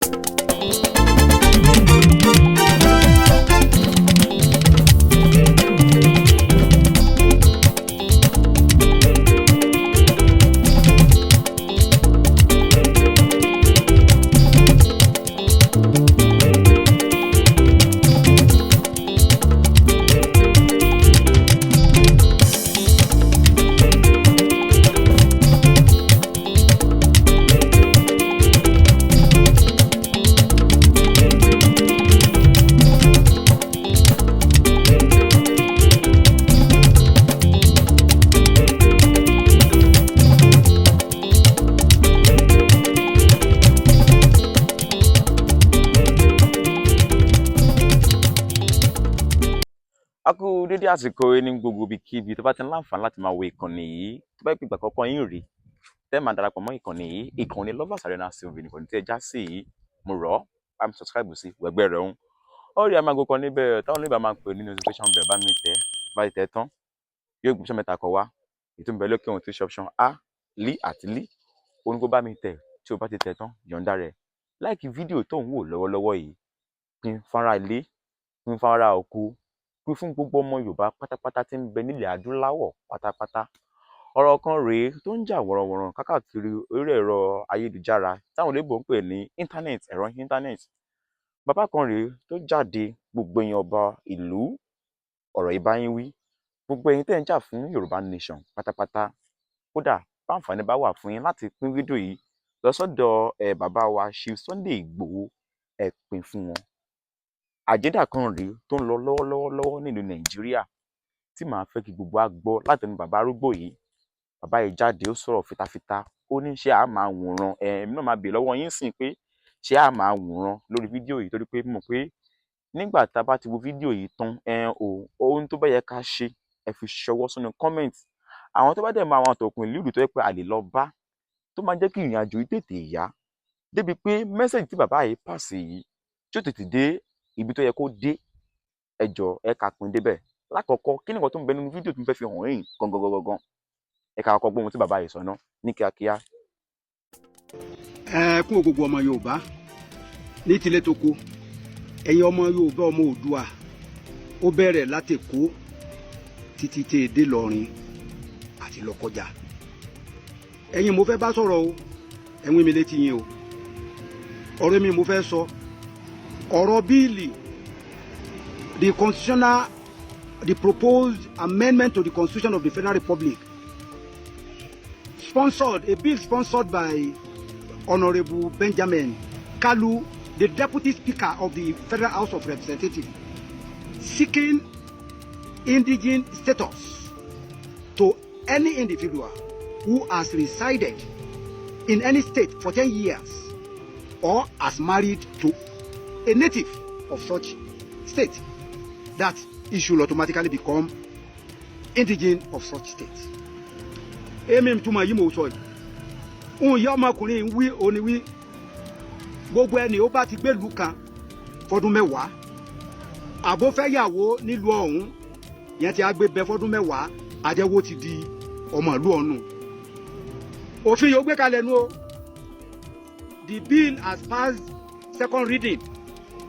A kú dédé àsìkò yìí ní gbogbo ibikíbi tó bá ti ń láǹfààní láti máa wo ìkànnì yìí. Tó bá jẹ́ pé ìgbà àkọ́kọ́ yín rèé tẹ́ máa darapọ̀ mọ́ ìkànnì yìí, ìkànnì Lovers Arena TV nìkànnì tí ẹ já sí yìí, mo rọ̀ ọ́, bá mi subscribe sí wẹ̀gbẹ́ rẹ̀ ń ó rí amago kan níbẹ̀ táwọn oníbàá máa ń pè ní notification bell. Bá mi tẹ̀, bá ti tẹ̀ tán, yóò gbé option mẹ́ta kan wá. Èyí tó ń bẹ lókè ohun tí ṣe option A, L àti L, ó ní kó bá mi tẹ̀. Tí o bá ti tẹ̀ tán, yọ̀ǹda rẹ̀, like fídíò tó ń wò lọ́wọ́lọ́wọ́ yìí, pín fara ilé, pín fara oko, pín fún gbogbo ọmọ Yorùbá pátápátá tí ń bẹ nílẹ̀ adúláwọ̀ pátápátá. Ọ̀rọ̀ kan rèé tó ń jà wọ̀rọ̀wọ̀rọ̀ káàkiri orí ẹ̀rọ ayélujára táwọn olóyìnbó ń pè ní internet, ẹ̀rọ internet. Bàbá kan rèé tó jáde. Gbogbo ẹ̀yin ọba ìlú, ọ̀rọ̀ yìí bá yín wí. Gbogbo ẹ̀yin tẹ́ ń jà fún Yorùbá nation pátápátá, kódà báǹfààní bá wà fún yín láti pín fídíò yìí lọ sọ́dọ̀ ẹ̀ bàbá wa Chief Sunday Igboho, ẹ pín fún wọn. Agenda kan rèé tó ń lọ lọ́wọ́lọ́wọ́ lọ́wọ́ nílùú Nàìjíríà tí màá fẹ́ kí gbogbo wa gbọ́ látẹnu bàbá arúgbó yìí. Bàbá yìí jáde, ó sọ̀rọ̀ fitafita. Ó ní ṣé a máa wòran ẹ? Èmi náà máa bèèrè lọ́wọ́ yín sìn pé ṣé a máa wòran lórí fídíò yìí, torí pé mo mọ̀ pé nígbà tá a bá ti wo fídíò yìí tán, ẹ o ohun tó bá yẹ ká ṣe, ẹ fi ṣọwọ́ sínú comment. Àwọn tó bá dẹ̀ mọ àwọn àtọ̀kùn ìlú tó yẹ pé a lè lọ bá, tó máa jẹ́ kí ìrìn àjò yìí tètè yá, débi pé message tí bàbá yìí pàṣẹ yìí tí ó tètè dé ibi tó yẹ kó dé, ẹ jọ̀ọ́, ẹ ká pín débẹ̀. Lákọ̀ọ́kọ́, kí ni nǹkan tó ń bẹ nínú fídíò tí mo fẹ́ fi hàn yín gangan gangan? Ẹ ká kọ́kọ́ gbọ́ ohun tí bàbá yìí sọ ná ní kíákíá. Ẹ kún gbogbo ọmọ Yorùbá ní tilé toko, ẹ̀yin ọmọ Yorùbá, ọmọ Oòduà, ó bẹ̀rẹ̀ láti Èkó títí tẹ́ dé Ìlọrin àti Lọ́kọ́jà. Ẹ̀yin mo fẹ́ bá sọ̀rọ̀ o, ẹ̀wọ̀n mi létí yín o. Ọ̀rọ̀ mi mo fẹ́ sọ, ọ̀rọ̀ bill, the proposed amendment to the Constitution of the Federal Republic, sponsored, a bill sponsored by Honourable Benjamin Kalu, the Deputy Speaker of the Federal House of Representatives, seeking indigene status to any individual who has resided in any state for 10 years or has married to a native of such state, that he should automatically become indigene of such state. Èmi túmọ̀ yìí mo sọ yìí, òun ìyá ọmọkùnrin ń wí òní wí, gbogbo ẹni ó bá ti gbélùú kan fọdún 10, àbó fẹ́ yàwó nílùú ọ̀hún yẹn, ti á gbé bẹ fọdún 10, àjẹwò ti di ọmọ ìlú ọ̀nù. Òfin yóò gbé kalẹ̀ nu o. The bill has passed second reading,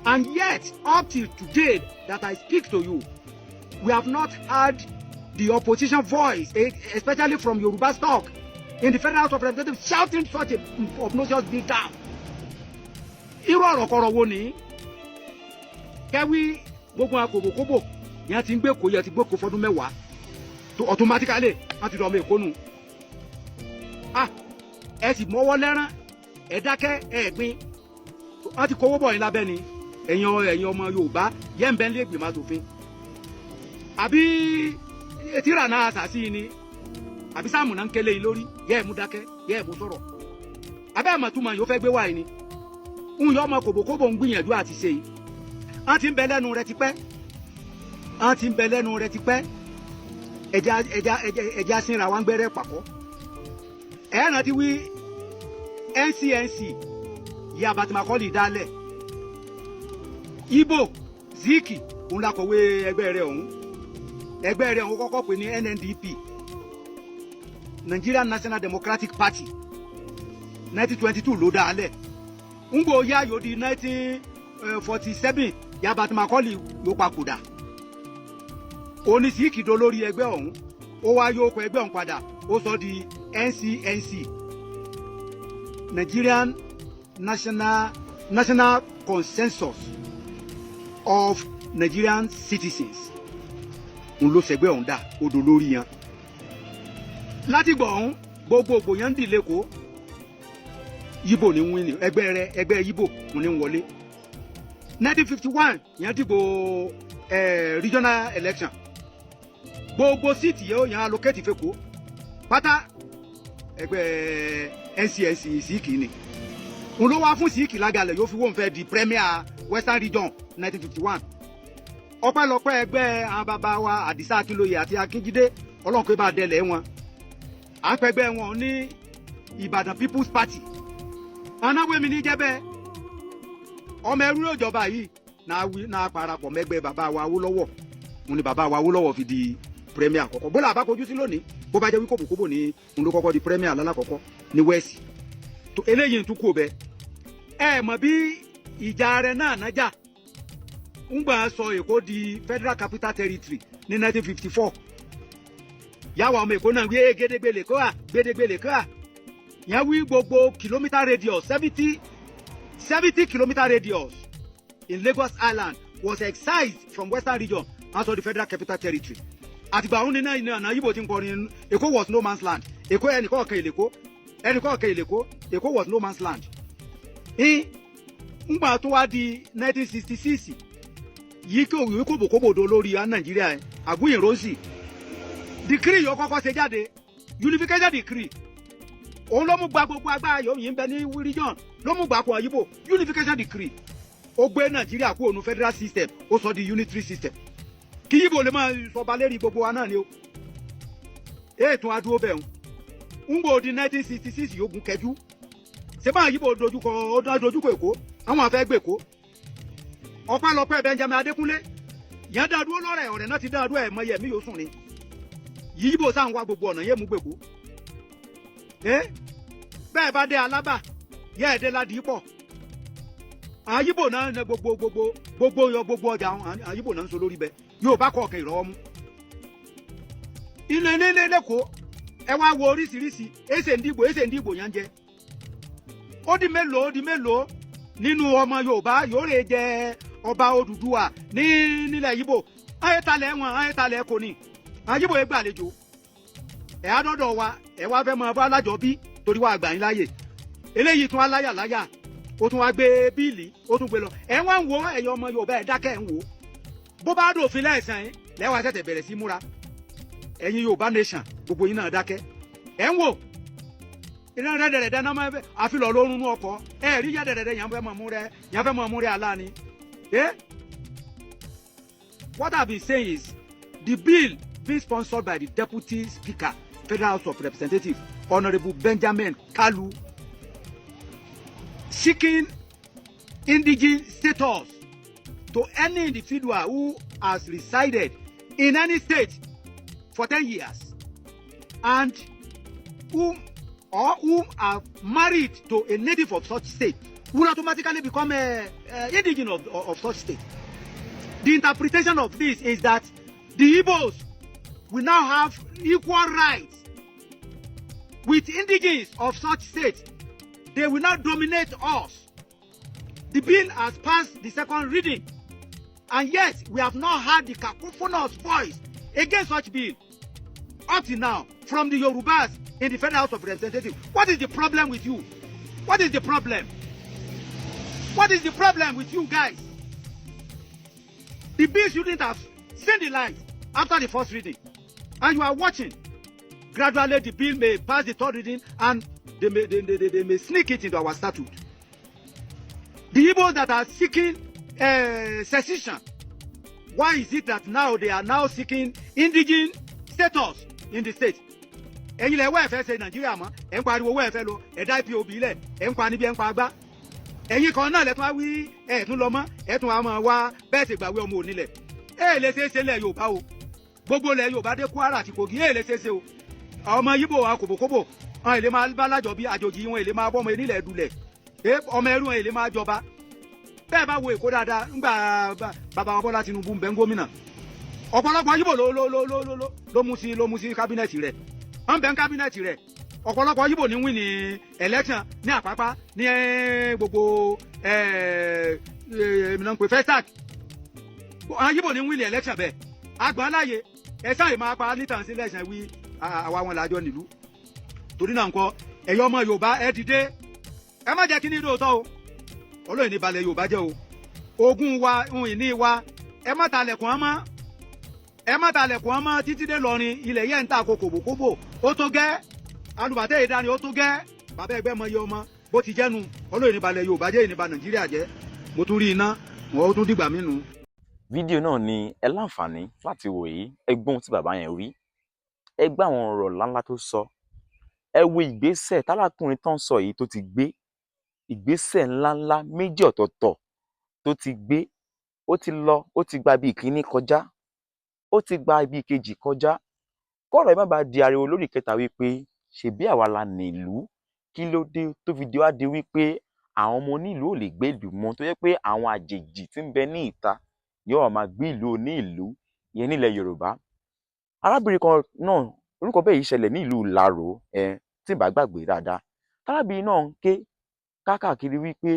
and yet up till today that I speak to you, we have not heard the opposition voice, especially from Yoruba stock in the Federal House of Representatives, shouting such a obnoxious bill down. Irú ọ̀rọ̀ kọ̀rọ̀ wo ni kẹ́wí? Gbogbo akòbòkòbò yẹn ti ń gbé kó yẹn ti gbé kó fọdún 10 tó, automatically wọ́n ti dọ̀mọ Èkó nù. Ah, ẹ sì mọ́wọ́ lẹ́rán, ẹ dákẹ́, ẹ gbin. Wọ́n ti kówó bọ̀ yín lábẹ́ ni. Ẹ̀yin ọmọ Yorùbá yẹn ń bẹ ní ìgbìmọ̀ aṣòfin, àbí tíra náà àṣàṣì ni, àbí sáàmù náà ń kélé yín lórí yẹ ẹ̀ mú dákẹ́, yẹ ẹ̀ mú sọ̀rọ̀ abẹ́ àmọ̀túmọ̀ yóò fẹ́ gbé wáyé ni ń yọ ọmọ kòbókòbó ń gbìyànjú àti ṣe yìí. Wọ́n ti ń bẹ lẹ́nu rẹ tipẹ́, wọ́n ti ń bẹ lẹ́nu rẹ tipẹ́. Ẹja ẹja ẹja ẹja sínra wa ń gbẹ́rẹ́ pàkọ́. Ẹ̀ rántí wí NCNC yìí, Abatimakọ́lì dálẹ̀ Ibo Zik, òun la kọ̀wé ẹgbẹ́ rẹ̀ ọ̀hún. Ẹgbẹ́ rẹ̀ ọ̀hún kọ́kọ́ pè ní NNDP, Nigerian National Democratic Party. 1922 ló dá a lẹ̀. Ngbò ya yóò di 1947, Herbert Macaulay yóò papòdà, òní Zik dolórí ẹgbẹ́ ọ̀hún. Ó wá yóò kọ ẹgbẹ́ ọ̀hún padà, ó sọ di NCNC, Nigerian National Consensus of Nigerian Citizens. Ń ló ṣẹgbẹ́ ọ̀hún dà, ó dolórí yẹn. Látìgbọ̀ ọ̀hún, gbogbogbò yẹn ń dì lẹ́kọ̀ọ́, Yíbò ní wíìnì ẹgbẹ́ rẹ, ẹgbẹ́ Yíbò ní wọlé. 1951 yẹn dìbò regional election, gbogbo seat yẹn yẹn allocate fẹ́kọ̀ọ́ pátá, ẹgbẹ́ NCNC Zik ni. Òun ló wá fún Zik lágalẹ̀, yóò fi wọ́n fẹ́ di premier Western Region 1951. Ọpẹ́lọpẹ́ ẹgbẹ́ àwọn bàbá wa Àdìsá Akínlóye àti Akínjídé, Ọlọ́run pé bá dẹlẹ̀ wọn, à ń pẹgbẹ́ wọn ní Ìbàdàn People's Party. Anáwémi ní jẹ́ bẹ́ẹ̀, ọmọ ẹrú ìjọba yìí náà wí náà parapọ̀ mẹ́gbẹ́ bàbá wa Awólọ́wọ̀. Òun ni bàbá wa Awólọ́wọ̀ fi di premier àkọ́kọ́. Bó làbá kojú sí lónìí, bó bá jẹ́ wí kòbókòbó ní òun ló kọ́kọ́ di premier lálàkọ́kọ́ ní West. Tó eléyìí tún kú bẹ́ẹ̀, ẹ mọ̀ bí ìjà rẹ̀ náà nájà ń gbà sọ Èkó di Federal Capital Territory ní 1954. Yàwó ọmọ Èkó náà wí gédégbé lè kó à, gédégbé lè kó à. Yẹn wí gbogbo kilometre radius, 70 kilometre radius in Lagos Island was excised from Western Region out of the Federal Capital Territory. Àtìgbà òun ní náà ní ọ̀nà Yíbo ti ń kọrin "Èkó was no man's land", Èkó ẹnìkan ọ̀kan ìlèkó, ẹnìkan ọ̀kan ìlèkó, Èkó was no man's land. Ńgbà tó wá di 1966 yìí, kí òwúrọ̀ kòbòkòbò do lórí Nàìjíríà ẹ̀, Aguiyi Ironsi decree yóò kọ́kọ́ ṣe jáde, unification decree. Òun ló mú gba gbogbo agbára yòó yìí ń bẹ ní region, ló mú gbà kó Yíbò. Unification decree, ó gbé Nàìjíríà kúrò ní federal system, ó sọ di unitary system, kí Yíbò lè máa sọba lérí gbogbo wa náà ni o. Ètò adúró bẹ́ẹ̀ ń gbò di 1966, yóò gun kẹjú ṣé báwọn Yíbò dojúkọ, ó dojúkọ Èkó, àwọn afẹ́ gbé Èkó. Ọpẹ́lọpẹ́ Benjamin Adékúnlé yẹn dá dúró lọ́rẹ̀ ọ̀rẹ́ náà ti dá dúró ẹ̀ mọ́yẹ mi yóò sùn ni. Yíbò sáà ń wá gbogbo ọ̀nà yé mú gbèkó. Bẹ́ẹ̀ bá dé Alábà yẹ́ ẹ̀ dé Ládìípọ̀, àwọn Yíbò náà ní gbogbo gbogbo gbogbo yọ gbogbo ọjà, àwọn Yíbò náà ń so lórí bẹ. Yóò bá kọ̀ọ̀kan ìrọ̀wọ́ mú ilé ilé lẹ́kọ̀ọ́. Ẹ wá wo oríṣiríṣi èsè ndìgbò, èsè ndìgbò yẹn ń jẹ. Ó di mélòó, ó di mélòó nínú ọmọ Yorùbá yóò rè jẹ ọba Odùduwà ní nílẹ̀ Yíbò? Ayétalẹ̀ wọn, ayétalẹ̀ kò ní. Àwọn Yíbò yẹn gbàlejò ẹ̀ á dọ́dọ̀ wa, ẹ̀ wá fẹ́ mọ bá alájọ bí torí wàá gbà yín láàyè. Eléyìí tún aláyà láyà, ó tún wá gbé bill, ó tún gbé lọ. Ẹ̀ wá ń wo ẹ̀yin ọmọ Yorùbá, ẹ̀ dákẹ́, ẹ̀ ń wò ó. Bó bá dòfin lẹ́ẹ̀sán yín lẹ́wàá ṣẹ̀ṣẹ̀ bẹ̀rẹ̀ sí múra. Ẹ̀yin Yorùbá nation, gbogbo yín náà dákẹ́, ẹ̀ ń wò. Iná rẹ̀dẹ̀rẹ̀dẹ̀ náà máa fẹ́ àfilọ̀ lórun nú ọkọ̀ ẹ̀ rí yẹ̀dẹ̀rẹ̀dẹ̀ yẹn fẹ́ mọ̀ mú rẹ, yẹn fẹ́ mọ̀ mú rẹ aláàní. Eh? What I've been saying is the bill being sponsored by the Deputy Speaker, Federal House of Representatives, Honourable Benjamin Kalu, seeking indigene status to any individual who has resided in any state for 10 years and whom or whom are married to a native of such state will automatically become a indigene of such state. The interpretation of this is that the Igbos will now have equal rights with indigenes of such states. They will not dominate us. The bill has passed the second reading, and yet we have not heard the cacophonous voice against such bill up till now from the Yorubas in the Federal House of Representatives. What is the problem with you? What is the problem? What is the problem with you guys? The bill shouldn't have seen the light after the first reading. And you are watching. Gradually, the bill may pass the third reading and they may sneak it into our statute. The Igbos that are seeking secession, why is it that now they are now seeking indigene status in the state? Ẹ̀yin lẹ wẹ́ ẹ̀fẹ́ ṣe Nàìjíríà mọ́, ẹ̀ ń pariwo wẹ́ ẹ̀fẹ́ lọ, ẹ̀dá IPOB lẹ̀, ẹ̀ ń pa níbi, ẹ̀ ń pa agbá. Ẹ̀yin kan náà lẹ́tún wá wí, ẹ̀ tún lọ mọ́, ẹ̀ tún wá máa wá bẹ́ẹ̀ sì gbàwé ọmọ onílẹ̀. Ẹ̀ lè ṣe é ṣe lẹ̀ Yorùbá o. Gbogbo ilẹ̀ Yorùbá dé Kwara àti Kogi, ẹ̀ lè ṣe é ṣe o. Ọmọ Yíbò wa kòbókòbò, àwọn èlé máa bá lájọ bí àjòjì wọn, èlé máa bọ́ ọmọ onílẹ̀ dulẹ̀. Ọmọ ẹrú wọn èlé máa jọba. Bẹ́ẹ̀ bá wo Èkó dáadáa, ńgbà bàbá wọn Bọ́lá Tinubu ń bẹ ń gómìnà, ọ̀pọ̀lọpọ̀ Yíbò ló mú sí cabinet rẹ̀, wọ́n bẹ ń cabinet rẹ̀. Ọ̀pọ̀lọpọ̀ Yíbò ní win ní election ní Àpápá, ní gbogbo èmi náà ń pè Festac. Àwọn Yíbò ní win ní election bẹ́ẹ̀. Àgbọ̀n láàyè ẹ̀sán yìí máa pa nítàn sí election wí àwa wọn làjọ nílùú. Torí náà ńkọ́, ẹ̀yin ọmọ Yorùbá, ẹ dìde, ẹ má jẹ́ kí ní lóòótọ́ o. Olóyè ní balẹ̀ Yorùbá jẹ́ o. Ogún wa, ohun ìní wa, ẹ má talẹ̀kùn ọmọ, ẹ má talẹ̀kùn ọmọ títí dé lọrin. Ilẹ̀ yẹn ń ta ko kòbókòbó, ó tó gẹ́. Alùbàtẹ́ ìdání, ó tó gẹ́. Bàbá ẹgbẹ́ mọ iye ọmọ bó ti jẹ́nu. Olóyè ní balẹ̀ Yorùbá jẹ́, ìní ba Nàìjíríà jẹ́. Mo tún rí iná wọn, ó tún dìgbà mí nu. Fídíò náà ni ẹ láǹfààní láti wò yìí. Ẹ gbọ́ ohun tí bàbá yẹn wí, ẹ gbọ́ àwọn ọ̀rọ̀ ńláńlá tó sọ, ẹ wo ìgbésẹ̀ tálákùnrin tó ń sọ yìí tó ti gbé, ìgbésẹ̀ ńláńlá méjì ọ̀tọ̀ọ̀tọ̀ tó ti gbé. Ó ti lọ, ó ti gba ibi ìkíní kọjá, ó ti gba ibi ìkejì kọjá. Kọ́rọ̀ ẹ má bàa di ariwo lórí ìkẹta wípé ṣebí àwa la nílùú, kí ló dé tó fi di wá di wípé àwọn ọmọ onílùú ò lè gbé ìlú mọ́, tó jẹ́ pé àwọn àjèjì tí ń bẹ ní ìta ni wọ́n máa gbé ìlú oní ìlú ìyẹn nílẹ̀ Yorùbá. Arábìnrin kan náà, orúkọ bẹ́ẹ̀ yìí ṣẹlẹ̀ ní ìlú Ìlaró, tí n bá gbàgbé dáadáa. Tárábìnrin náà ń ké káàkiri wípé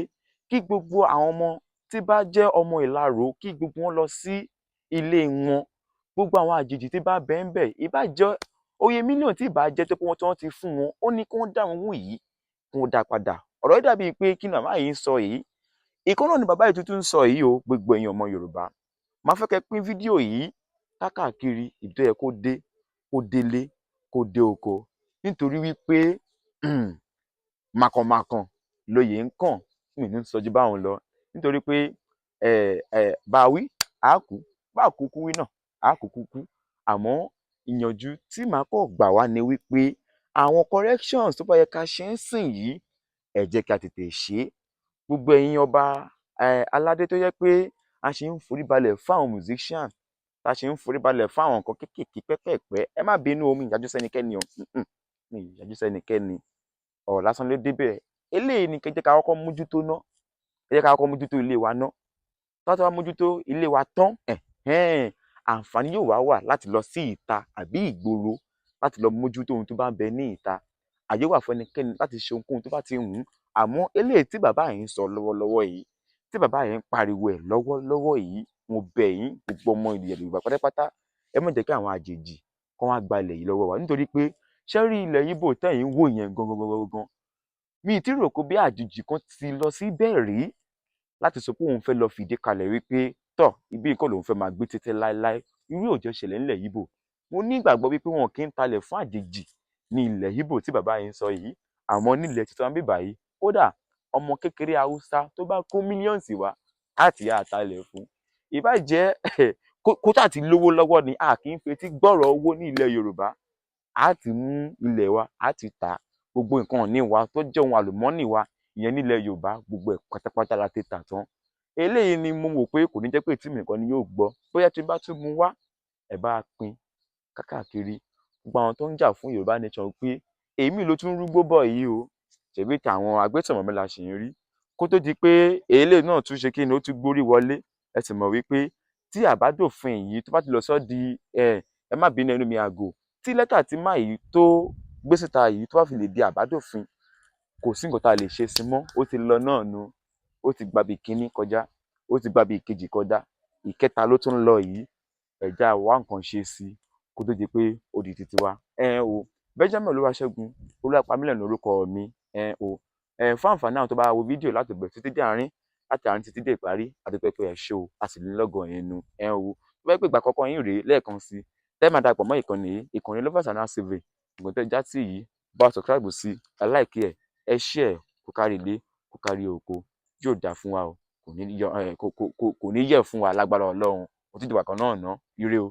kí gbogbo àwọn ọmọ tí bá jẹ́ ọmọ Ìlaró, kí gbogbo wọn lọ sí ilé wọn, gbogbo àwọn àjèjì tí bá bẹ ń bẹ̀, ìbá jẹ́ oye mílíọ̀nù tí ìbá jẹ́ tó pé wọ́n tí wọ́n ti fún wọn, ó ní kí wọ́n dá àwọn owó yìí, kí wọ́n dá padà. Ọ̀rọ̀ yìí dàbíi pé kí ni màmá yìí ń sọ yìí? Ìkan náà ni bàbá yìí tuntun ń sọ yìí o. Gbogbo ẹ̀yin ọmọ Yorùbá, màá fẹ́ kẹ́ pín fídíò yìí káàkiri ibi tó yẹ kó dé, kó délé, kó dé oko, nítorí wípé màkànmàkàn loyè ń kàn. Mi ní sọ ju báwọn lọ, nítorí pé ẹ ẹ bá a wí àá kú, bá a kúkú wí náà àá kúkú kú. Àmọ́ ìyànjú tí màá kọ̀ gbà wá ni wípé àwọn corrections tó bá yẹ ká ṣe ń sìn yìí, ẹ jẹ́ kí a tètè ṣe é. Gbogbo ẹ̀yin ọba aládé tó jẹ́ pé a ṣe ń forí balẹ̀ fún àwọn musician, tá a ṣe ń forí balẹ̀ fún àwọn nǹkan kéékèèké pẹ́pẹ̀ẹ̀pẹ́, ẹ má bínú o, mi ì yájú sẹ́nikẹ́ni o, mi ì yájú sẹ́nikẹ́ni, ọ̀rọ̀ lásán ló débẹ̀. Eléyìí ni kẹ́ jẹ́ ká kọ́kọ́ mójútó ná. Ẹ jẹ́ ká kọ́kọ́ mójútó ilé wa ná. Tá bá ti wá mójútó ilé wa tán, àǹfààní yóò wá wà láti lọ sí ìta àbí ìgboro láti lọ mójútó ohun tó bá ń bẹ ní ìta. Àyè wà fún ẹnikẹ́ni láti ṣe ohunkóhun tó bá ti wù ú. Àmọ́ eléyìí tí bàbá yìí ń sọ lọ́wọ́lọ́wọ́ yìí, tí bàbá yìí ń pariwo ẹ̀ lọ́wọ́lọ́wọ́ yìí, mo bẹ̀ yín, gbogbo ọmọ ilẹ̀ Yorùbá pátápátá, ẹ má jẹ́ kí àwọn àjèjì kán wá gba ilẹ̀ yìí lọ́wọ́ wa, nítorí pé ṣé rí ilẹ̀ Íbò tẹ́yin ń wò yẹn gangan gangan gangan, mi ì tí rò pé bí àjèjì kan ti lọ síbẹ̀ rí láti sọ pé òun fẹ́ lọ fìdí kalẹ̀ wípé tọ̀ ibí kọ́ lòun fẹ́ máa gbé títí láéláé. Irú ẹ̀ ò jọ ṣẹlẹ̀ nílẹ̀ Íbò. Mo ní ìgbàgbọ́ wípé wọn kì í talẹ̀ fún àjèjì ní ilẹ̀ Íbò tí bàbá yìí ń sọ yìí. Àmọ́ nílẹ̀ tiwa níbí báyìí, kódà ọmọ kékeré Haúsá tó bá kó millions wá, á ti yáa talẹ̀ fún, ìbá jẹ́ kó ṣáà ti lówó lọ́wọ́ ni. A kì í fetí gbọ́rọ̀ owó ní ilẹ̀ Yorùbá. Á ti mú ilẹ̀ wa, á ti tà á, gbogbo nǹkan ìní wa tó jẹ́ ohun àlùmọ́nì wa ìyẹn nílẹ̀ Yorùbá, gbogbo ẹ̀ pátápátá la ti tà tán. Eléyìí ni mo wò pé kò ní jẹ́ pé etí mi nìkan ni yóò gbọ́. Bóyá tí n bá tún mú wá, ẹ bá pín káàkiri gbogbo àwọn tó ń jà fún Yorùbá nation pé èmi ló tún rúgbó bọ̀ yìí o. Ṣèbí tàwọn agbésùnmọ̀mí la ṣì ń rí kó tó di pé eléyìí náà tún ṣe kí ni, ó tún gbórí wọlé. Ẹ sì mọ̀ wípé tí àbádòfin yìí tó bá ti lọ sọ́ di ẹ má bínú, ẹnu mi àgò, tí lẹ́tà tí máà yìí tó gbé síta yìí tó bá fi lè di àbádòfin, kò sí nǹkan tá a lè ṣe sí mọ́. Ó ti lọ náà nu. Ó ti gbabi ìkíní kọjá, ó ti gbabi ìkejì kọjá, ìkẹta ló tún ń lọ yìí. Ẹ jẹ́ á wá nǹkan ṣe sí kó tó di pé ó di titi wa. Ẹ o Benjamin Olúwaṣẹ́gun Olúwapamílẹ̀ lórúkọ mi. Ẹ o fún àǹfààní àwọn tó bá wo fídíò láti bẹ̀rẹ̀ títí dé àárín, láti àárín títí dé ìparí, a dúpẹ́ pé ẹ ṣé o, a sì ní lọ́gọ̀ ẹnu. Ẹ o tó bá jẹ́ pé ìgbà àkọ́kọ́ yín rèé, lẹ́ẹ̀kan sí tẹ́ máa darapọ̀ mọ́ ìkànnì yìí, ìkànnì Lovers and House TV, nǹkan tẹ́ já sí yìí, bá wa subscribe sí, ẹ like ẹ, ẹ share ẹ kó kárí ilé, kó kárí oko. Yóò dáa fún wa o, kò ní yọ ẹ kò kò kò ní yẹ̀ fún wa lágbára Ọlọ́run. Ó tún dìgbà kan náà ná, ire o.